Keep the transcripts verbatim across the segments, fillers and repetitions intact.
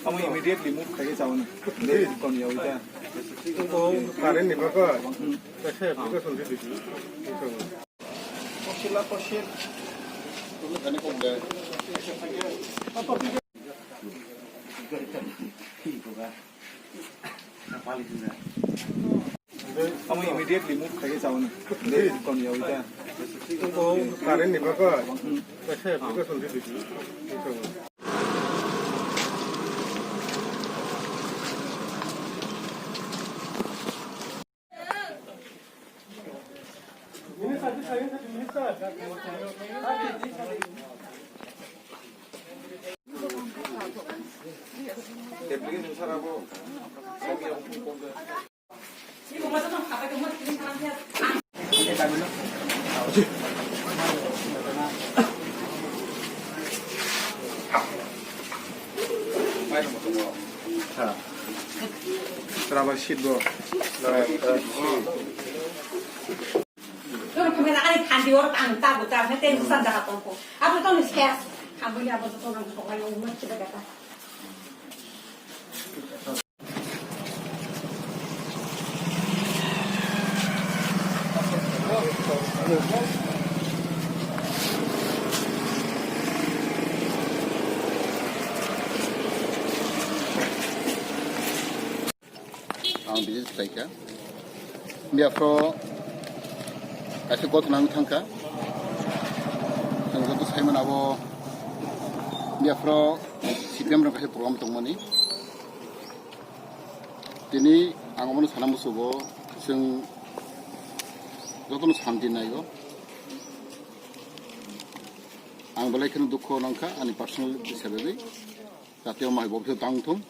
Amo immediately move khai chawni. Kon yawi ta. Current ni baka. Kaisa application di di. Kosila kosil. Amo immediately move khai chawni. Kon yawi ta. Current ni baka. Kaisa application di di. Rubber sheet bo. Toro kami na ani khandi or tang ta buta me ten san jaga tongko. Abo to ni ses. Kami ni abo to nang sokai o mo chiba kata. Ang visit khlaikha. Biaphro kaisa kothona wng thangkha. Chwng joto saimano abo biaphro C P M rok kaisa program tongmani. Tini ang omono sana musugo, chwng jotono santi naigo. Ang belai kheno dukho nangkha ani personal hisabe bai. Jate omo hai bobisot tang thung.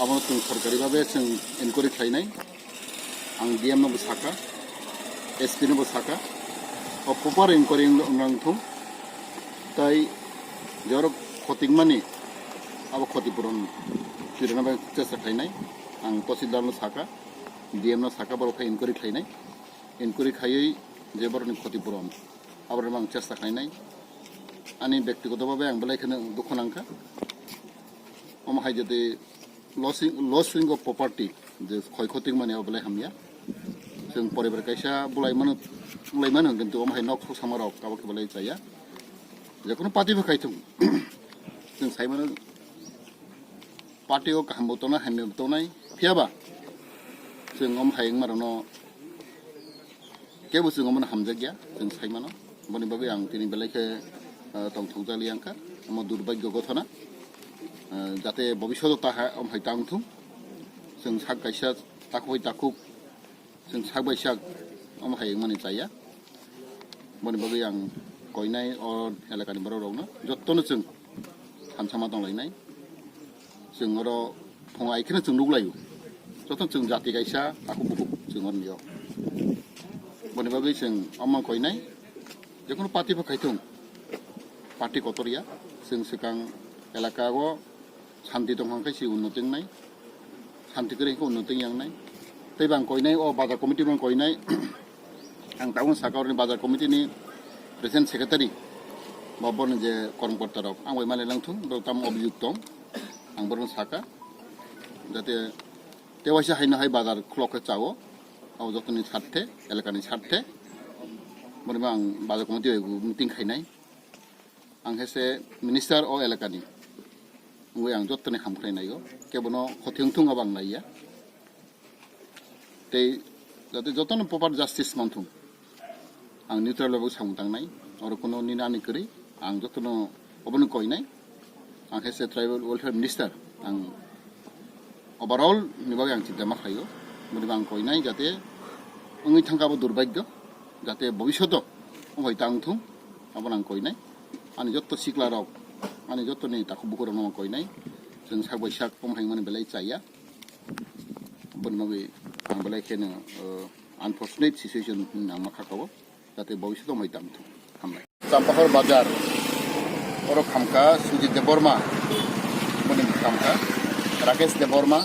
Abono chwng sorkari babe chwng enquiry khlainai. Ang D M no bo saka, S P no bo saka. O proper enquiry wng, wng thung. Tai jorok khotik mani abo khoti puron pirana bai chesta khlainai. Ang Tahsildar no saka, D M no saka, borok phai enquiry khlainai. Enquiry khaiwi je borokni khoti puron, aborokno ang chesta khlainai. Ani bektigoto babe ang belai kheno dukho nangkha. Omo hai jodi loss, loss wing of property, je khoi khoti mani abo belai hamya. Chwng poribar kaisa bulai mano, bulai mano, kintu omo hai nok sok sama rok abo khe belai chaya. Jekono party bo khai thung. Chwng sai mano party o kaham bo tongnai, hamya bo tongnai. Phiya ba chwng omo hai wngma rokno kebo chwng omono hamjakya, chwng sai mano. Boni bagwi ang tini belai khe, ah, tongthok jali ang kha. Omo durbagyo gothona. Ah, jate bobishoto ta ha, om hai tang thung. Chwng sak kaisa takhuk bai takhuk, chwng sak bai sak, omo hai wngmani chaya. Boni bagwi ang koinai o elakani borok rokno, jottono chwng thansama tonglainai. Chwng oro phung ai kheno chwng nukhlaio. Joto chwng jati kaisa, takhuk bukhuk chwng oro nio. Boni bagwi chwng omo koinai, jekono party bo khaithung, party kotor ya, chwng swkang elaka o santi tong kha khe se unnoti wngnai, santi kwrwi khe unnoti wngnai. Tei bang koinai o bazar committee bang koinai, ang tabuk saka oroni bazar committee ni president secretary ba borni je kormkorta rok ang bai mali langthung, borok tamo obijok tong, ang borokno saka jate tewaisa haino hai bazar khulok khe chao, abo jotoni sarthe, elakani sarthe, borok ang bazar committee bai meeting khainai. Ang khe se minister o elakani wngwi ang jottoni ham khlai naio, kebono khoti wng thung abo ang naiya. Tei jate jotono proper justice manthung. Ang neutral level samung tangnai, oro kuno nini ani kwrwi, ang jotono obono koinai. Ang khe se tribal welfare minister, ang overall ni bagwi ang chinta ma khlaio. Boni bo ang koinai jate wngwi thangkha abo durbagyo, jate bobishoto wngwi tang thung, abono ang koinai. Ani jotto sikla rok, ani jottoni takhuk bukhuk rokno ang koinai. Chwng sak bai sak omo hai wngmani belai chaya. Boni bagwi ang belai kheno, uh, unfortunate situation hinwi nangma kha kabo, jate bobiswt omo hai tang thung. Hambai. Champahor Bazar, oro khamkha Sujit Debbarma, boni khamkha Rakesh Debbarma,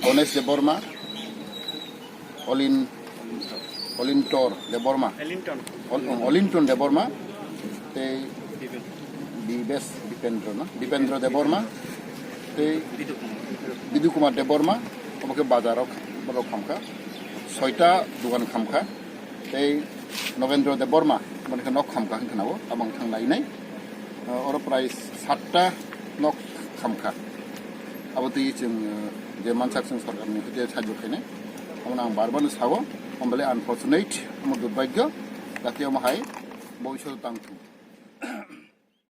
Ganesh Debbarma, Olin, Olintor Debbarma, Ellington. Ol-, Olinton Debbarma, tei Dipendra. Bibes, Dipendra na? Dipendra Debbarma, tei Bidu Kumar. Bidu Kumar Debbarma, obo khe bazar o borok khamkha. Soita dugan khamkha, tei Nogendra Debbarma, boni khe nok khamkha hwn khna o, abang thang nai nai. Oro prai satta nok khamkha. Abo twi chwng, eh, je mansak chwng sorkarni hoite sahajyo khainai. Omono ang bar bar no sao, omo belai unfortunate, omo durbhagyo, jati omo hai bobiswt tang thung.